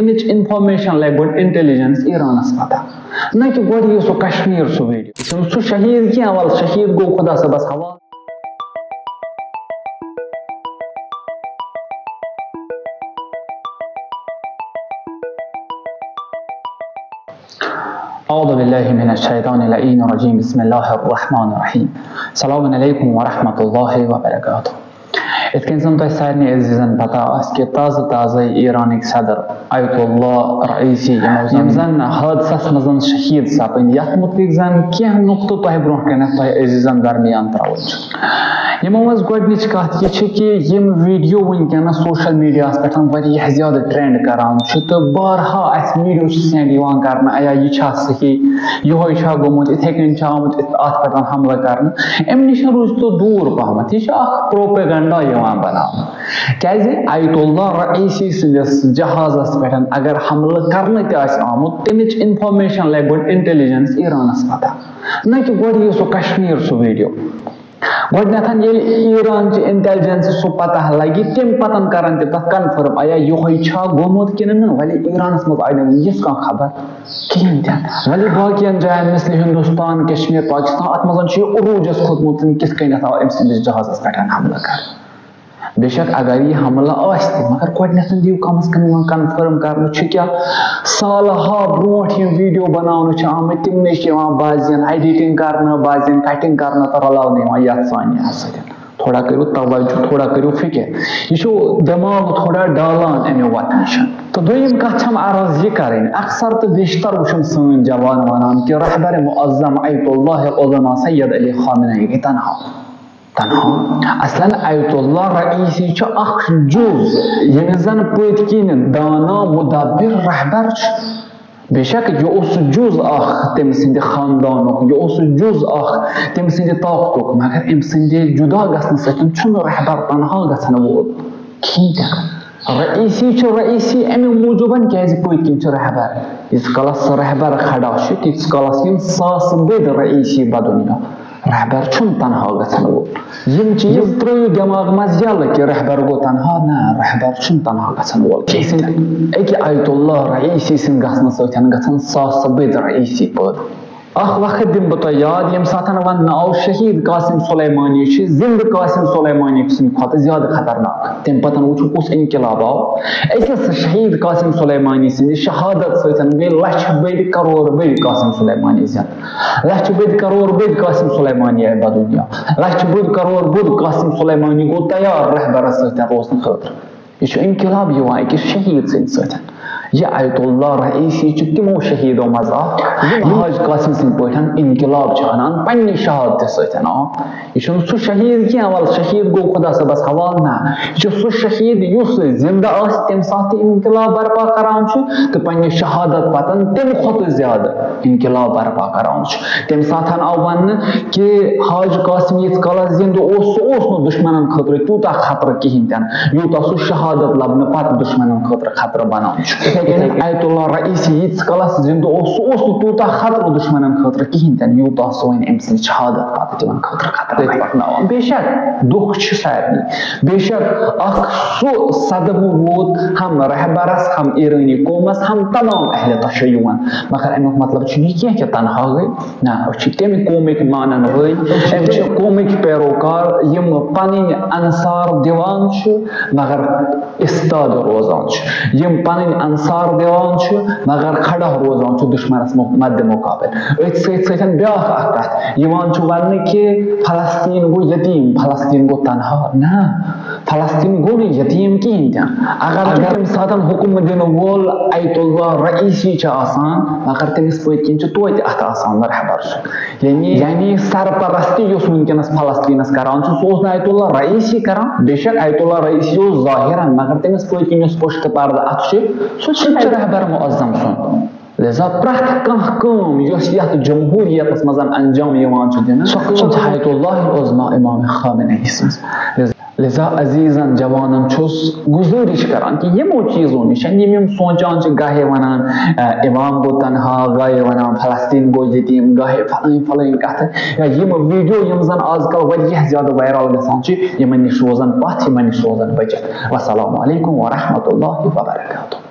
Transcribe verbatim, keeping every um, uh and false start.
اَمِچ اِنفارمیشن لگہِ گۄڈٕ انٹیلیجنس ایرانس پتہ، نہ کہِ گۄڈٕ یہِ سُہ کشمیر سُہ ویڈیو۔ یہِ چھُنہٕ سُہ شہیٖد کینٛہہ، وَلہٕ شہیٖد گوٚو خۄدا صٲبس حوالہٕ۔ أعوذ بالله من الشيطان اللعين الرجيم. بسم الله الرحمن الرحيم. السلام عليكم ورحمة الله وبركاته. یِتھ کٔنۍ زَن تۄہہِ سارنٕے عزیٖزَن پَتہ آسہِ کہِ تازٕ تازَے ایرانٕکۍ صدر آیت اللہ رئیسی، یِمو زَن، یِم زَن حٲدثَس منٛز شہیٖد سَپٕدۍ، یَتھ مُتعلِق زَن کینٛہہ نُقطہٕ تۄہہِ برونٛہہ کَنٮ۪تھ تۄہہِ عزیٖزَن درمیان ترٛاوٕنۍ چھُ۔ یِمو منٛز گۄڈٕنِچ کَتھ یہِ چھِ کہِ یِم ویٖڈیو وٕنکیٚنَس سوشل میٖڈیاہَس پٮ۪ٹھ واریاہ زیادٕ ٹرینڈ کَران چھِ تہٕ بارہا اَسہِ ویٖڈیو چھِ سینڈ یِوان کَرنہٕ، اَیا یہِ چھا صحیح، یِہوٚے چھا گوٚمُت، یِتھَے کٔنۍ چھا آمُت اَتھ پٮ۪ٹھ حملہٕ کَرنہٕ۔ اَمہِ نِش روٗزِو دوٗر پَہمَتھ، یہِ چھِ اَکھ پروپیگنڈا یِوان بَناونہٕ۔ کیٛازِ آیت اللہ رئیسی سٕنٛدِس جہازَس پٮ۪ٹھ اگر حملہٕ کَرنہٕ تہِ آسہِ آمُت، تَمِچ اِنفارمیشَن لَگہِ گۄڈٕ اِنٹیلیجنس ایرانَس پَتہ، نہ کہِ گۄڈٕ یہِ سُہ کشمیر سُہ ویٖڈیو۔ گۄڈٕنٮ۪تھ ییٚلہِ ایران چہِ انٹیلیجنس سُہ پتہ لگہِ، تَمہِ پتہٕ کرن تِم تَتھ کنفرم، آیا یِہوٚے چھا گوٚمُت کِنہٕ نہٕ؟ وَلہِ ایرانَس منٛز آیہِ نہٕ وٕنہِ یِژھ کانٛہہ خبر کِہیٖنۍ تہِ نہٕ۔ وَلہِ باقین جاین مثلِ ہندوستان، کشمیر، پاکستان، اَتھ منٛز چھُ یہِ عروٗجَس کھوٚتمُت، کِتھ کٔنٮ۪تھ آو أمۍ سٕنٛدِس جہازَس پٮ۪ٹھ حملہٕ کرنہٕ۔ بے شک اگر یہِ حملہٕ آسہِ تہِ، مگر گۄڈٕنٮ۪تھ دِیِو کم از کم یِمن کنفرم کرنہٕ، چھُ کیٛاہ سالہٕ ہا برونٛٹھ یِم ویٖڈیو بناونہٕ چھِ آمٕتۍ، تِمنٕے چھِ یِوان بعضین ایڈیٹنگ کرنہٕ، بعضین کٹنگ کرنہٕ تہٕ رلاونہٕ یِوان یتھ سانہِ یتھ سۭتۍ۔ تھوڑا کٔرِو توجہ، تھوڑا کٔرِو فکر، یہِ چھُ دٮ۪ماغ تھوڑا ڈالان امہِ وتہِ نِش۔ تہٕ دوٚیِم کتھ چھم عرض یہِ کرٕنۍ، اکثر تہٕ بیشتر وٕچھُم سٲنۍ جوان ونان کہِ رہبر معظم آیت اللہ العظما سید علی خامنہ ای گٔے تنہا۔ تنہا۔ اصلاً آیت اللہ رئیسی چھُ اکھ جُز، ییٚمِس زن پٔتۍ کِنۍ دانا مدبر رہبر چھُ۔ بے شک یہِ اوس سُہ جُز اکھ تٔمۍ سٕنٛدِ خاندانُک، یہِ اوس سُہ جُز اکھ تٔمۍ سٕنٛدِ طاقتُک، مگر أمۍ سٕنٛدِ جُدا گژھنہٕ سۭتۍ چھُنہٕ رہبر تنہا گژھن وول کِہیٖنۍ تہِ نہٕ۔ رئیسی چھُ رئیسی اَمہِ موٗجوٗبَن کیٛازِ پٔتۍ کِنۍ چھُ رہبر۔ ییٖتِس کالَس سُہ رہبر کھڑا چھُ، تیٖتِس کالَس یِن ساسہٕ بٔدۍ رئیسی بدُنیا۔ رہبر چھُنہٕ تنہا گژھن وول۔ یِم چیٖز ترٲیِو دٮ۪ماغ منٛز یَلہٕ کہِ رہبر گوٚو تنہا۔ نہ، رہبر چھُنہٕ تنہا گژھن وول کِہیٖنۍ تہِ۔ أکہِ آیت اللہ رئیسی سٕنٛدِ گژھنہٕ سۭتۍ گژھن ساسہٕ بٔدۍ رئیسی پٲدٕ۔ اکھ وقت دِمہٕ بہٕ تۄہہِ یاد، ییٚمہِ ساتہٕ وننہٕ آو شہیٖد قاسم سلیمانی چھِ زِندٕ قاسم سلیمانی سٕنٛدِ کھۄتہٕ زیادٕ خطرناک۔ تَمہِ پتہٕ وٕچھو کُس انقلاب آو۔ أکِس شہیٖد قاسم سلیمانی سٕنٛدِ شہادت سۭتۍ گٔے لچھِ بٔدۍ کرور بٔدۍ قاسم سلیمانی زِندٕ۔ لچھِ بٔدۍ کرور بٔدۍ قاسم سلیمانی آیہِ بدُنیا۔ لچھِ بٔدۍ کرور بوٚد قاسم سلیمانی گوٚو تیار رہبرس سۭتۍ روزنہٕ خٲطرٕ۔ یہِ چھُ انقلاب یِوان أکِس شہیٖد سٕنٛدِ سۭتۍ۔ یہِ آیت اللہ رئیسی چھُ تِمو شہیٖدو منٛز اکھ، یِم حاج قاسم سٕنٛدۍ پٲٹھۍ انقلاب چھِ انان پننہِ شہادتہِ سۭتۍ۔ آ، یہِ چھُنہٕ سُہ شہیٖد کینٛہہ، وَلہٕ شہیٖد گوٚو خۄدا صٲبَس حوالہٕ۔ نہ، یہِ چھُ سُہ شہیٖد یُس زِندٕ آسہِ تَمہِ ساتہٕ تہِ انقلاب برپا کران چھُ تہٕ پننہِ شہادت پتن تَمہِ کھۄتہٕ زیادٕ انقلاب برپا کران چھُ۔ تَمہِ ساتہٕ آو وننہٕ کہِ حاج قاسم ییٖتِس کالس زِندٕ اوس، سُہ اوس نہٕ دُشمنن خٲطرٕ تیوٗتاہ خطرٕ کِہیٖنۍ تہِ نہٕ، یوٗتاہ سُہ شہادت لبنہٕ پتہٕ دُشمنن خٲطرٕ خطرٕ بنان چھُ۔ یِتھے کٔنۍ آیت اللہ رئیسی ییٖتِس کالس زِندٕ اوس، سُہ اوس نہٕ تیوٗتاہ خطرٕ دُشمنن خٲطرٕ کِہیٖنۍ تہِ نہٕ، یوٗتاہ سُہ وۄنۍ أمۍ سٕنٛز شہادت پتہٕ تِمن خٲطرٕ خطرٕ تٔتھۍ پکناوان۔ بے شک دُکھ چھُ سارنٕے، بے شک اکھ سُہ صدمہٕ ووت ہم رہبرس، ہم ایرانی قومس، ہم تمام اہل تشیعون۔ مگر امیُک مطلب چھُ یہِ کینٛہہ کہِ تنہا گٔے۔ نہ، أسۍ چھِ تَمہِ قومٕکۍ مانن وٲلۍ، أسۍ چھِ قومٕکۍ پیروکار، یِم پنٕنۍ انصار دِوان چھِ، مگر استاد روزان چھِ۔ یِم پنٕنۍ انصار دِوان چھِ، مگر کھڑا روزان چھِ دُشمنس مُ-، مدِ مقابل۔ أتھۍ سۭتۍ سۭتۍ بیٛاکھ اکھ کتھ یِوان چھُ وننہٕ کہِ فلسطین گوٚو یتیٖم، فلسطین گوٚو تنہا۔ نہ، فلسطین گوٚو نہٕ یتیٖم کِہیٖنۍ تہِ نہٕ۔ اگر تہِ تَمہِ ساتہٕ حُکم دِنہٕ وول آیت اللہ رئیسی چھُ آسان، مگر تٔمِس پٔتۍ کِنۍ چھُ توتہِ اَتھ آسان رہبر سُنٛد۔ یعنی، یعنی سرپرستی یُس وٕنکیٚنَس فلسطینَس کران چھُ، سُہ اوس نہٕ آیت اللہ رئیسی کران۔ بے شک آیت اللہ رئیسی اوس ظٲہِرَن، مگر تٔمِس پٔتۍ کِنۍ یُس پُشتہٕ پردٕ اَتھ چھُ، سُہ چھُ رہبر معظم سُنٛد۔ لہذا پرٛٮ۪تھ کانٛہہ کٲم یۄس یَتھ جمہوٗریتَس منٛز انجام یِوان چھُ دِنہٕ، سۄ کٲم چھِ آیت اللہ العظمیٰ امام خامنہ ای سٕنٛز۔ لہذا عزیزن جوانن چھُس گُزٲرِش کران کہِ یِمو چیٖزو نِش، یِم یِم سونچان چھِ، گاہے ونان، اَ، امام گوٚو تنہا، گاہے ونان فلسطین گوٚو یتیٖم، گاہے فلٲنۍ فلٲنۍ کتھٕ، یا یِم ویڈیو یِم زن آز کل واریاہ زیادٕ وائرل گژھان چھِ، یِمن نِش روزن پتھ، یِمن نِش روزن بٔچِتھ۔ والسلام علیکم ورحمۃ اللہ وبرکاتہ۔